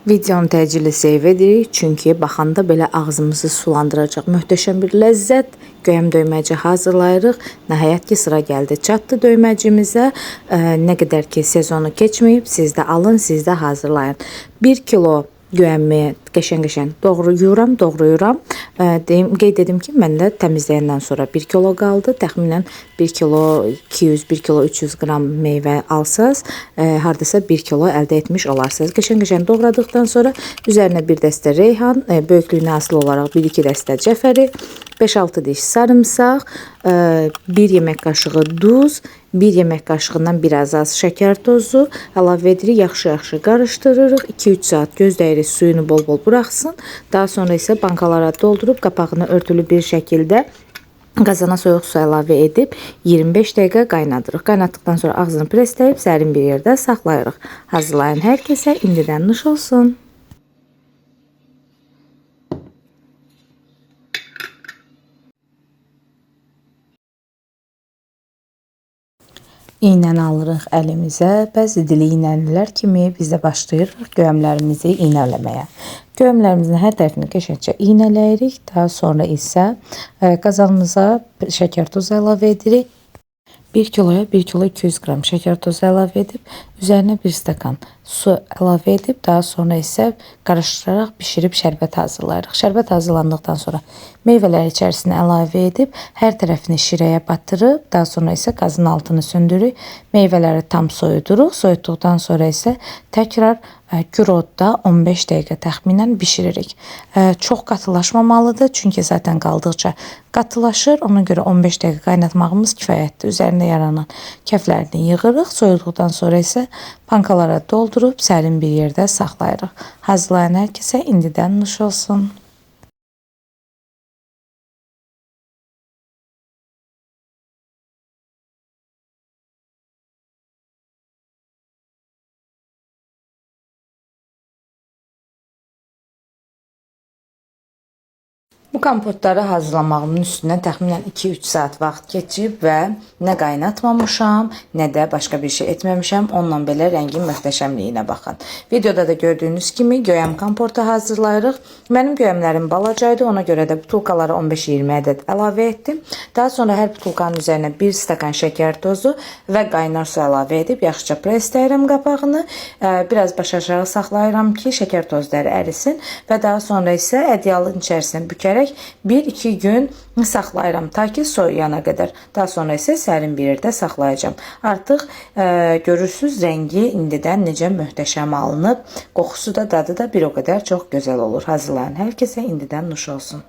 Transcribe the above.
Videonu təcili seyv edirik, çünki baxanda belə ağzımızı sulandıracaq möhtəşəm bir ləzzət göyəm döyməci hazırlayırıq. Nəhayət ki, sıra gəldi, çatdı döyməcimizə. Nə qədər ki sezonu keçməyib, siz də alın, siz də hazırlayın. 1 kilo göyəmi qəşəng-qəşəng doğrayıram, doğrayıram. Deyim, qeyd edim ki, məndə təmizləyəndən sonra 1 kilo qaldı. Təxminən 1 kilo 200, 1 kilo 300 qram meyvə alsaz, hardasa 1 kilo əldə etmiş olarsınız. Qəşəng-qəşəng doğradıqdan sonra üzərinə bir dəstə reyhan, böyüklüyünə asılı olaraq 1-2 dəstə cəfəri, 5-6 diş sarımsaq, 1 yemək qaşığı duz, 1 yemək qaşığından biraz az şəkər tozu əlavə edirik. Yaxşı-yaxşı qarışdırırıq. 2-3 saat gözləyirik suyunu bol-bol buraxsın. Daha sonra isə bankalara doldurub qapağını örtülü bir şəkildə qazana soyuq su əlavə edib 25 dəqiqə qaynadırıq. Qaynatdıqdan sonra ağzını presləyib sərin bir yerdə saxlayırıq. Hazırlayan hər kəsə indidən nuş olsun. İynəni alırıq əlimizə. Bəzi dili iynəlilər kimi biz də başlayırıq göyəmlərimizi iynələməyə. Göyəmlərimizin hər tərəfini qəşəngcə iynələyirik. Daha sonra isə qazanımıza şəkər tozu əlavə edirik. 1 kiloya 1 kilo 200 qram şəkər tozu əlavə edib, üzərinə 1 stəkan su əlavə edib, daha sonra isə qarışdıraraq bişirib şərbət hazırlayırıq. Şərbət hazırlandıqdan sonra meyvələri içərisinə əlavə edib, hər tərəfini şirəyə batırıb, daha sonra isə qazın altını söndürürük. Meyvələri tam soyuduruq. Soyutduqdan sonra isə təkrar gür odda 15 dəqiqə təxminən bişiririk. Çox qatılaşmamalıdır, çünki zaten qaldıqca qatılaşır. Ona görə 15 dəqiqə qaynatmağımız kifayətdir. Üzərində yaranan kəflərini yığırıq. Soyuduqdan sonra isə bankalara doldurub sərin bir yerdə saxlayırıq. Hazırlayan hər kəsə indidən nuş olsun. Bu kompotları hazırlamağımın üstündən təxminən 2-3 saat vaxt keçib və nə qaynatmamışam, nə də başqa bir şey etməmişəm. Onunla belə rəngin möhtəşəmliyinə baxın. Videoda da gördüyünüz kimi göyəm kompotu hazırlayırıq. Mənim göyəmlərim balacaydı, ona görə də butulkalara 15-20 ədəd əlavə etdim. Daha sonra hər butulkanın üzərinə 1 stəkan şəkər tozu və qaynar su əlavə edib yaxşıca presləyirəm qapağını. Biraz baş aşağı saxlayıram ki, şəkər tozları ərisin və daha sonra isə ədyalın içərisinə bükərək 1-2 gün saxlayıram ta ki soyuyana qədər. Daha sonra isə sərin bir yerdə saxlayacağam. Artıq görürsünüz rəngi indidən necə möhtəşəm alınıb. Qoxusu da dadı da bir o qədər çox gözəl olur. Hazırlayan hər kəsə indidən nuş olsun.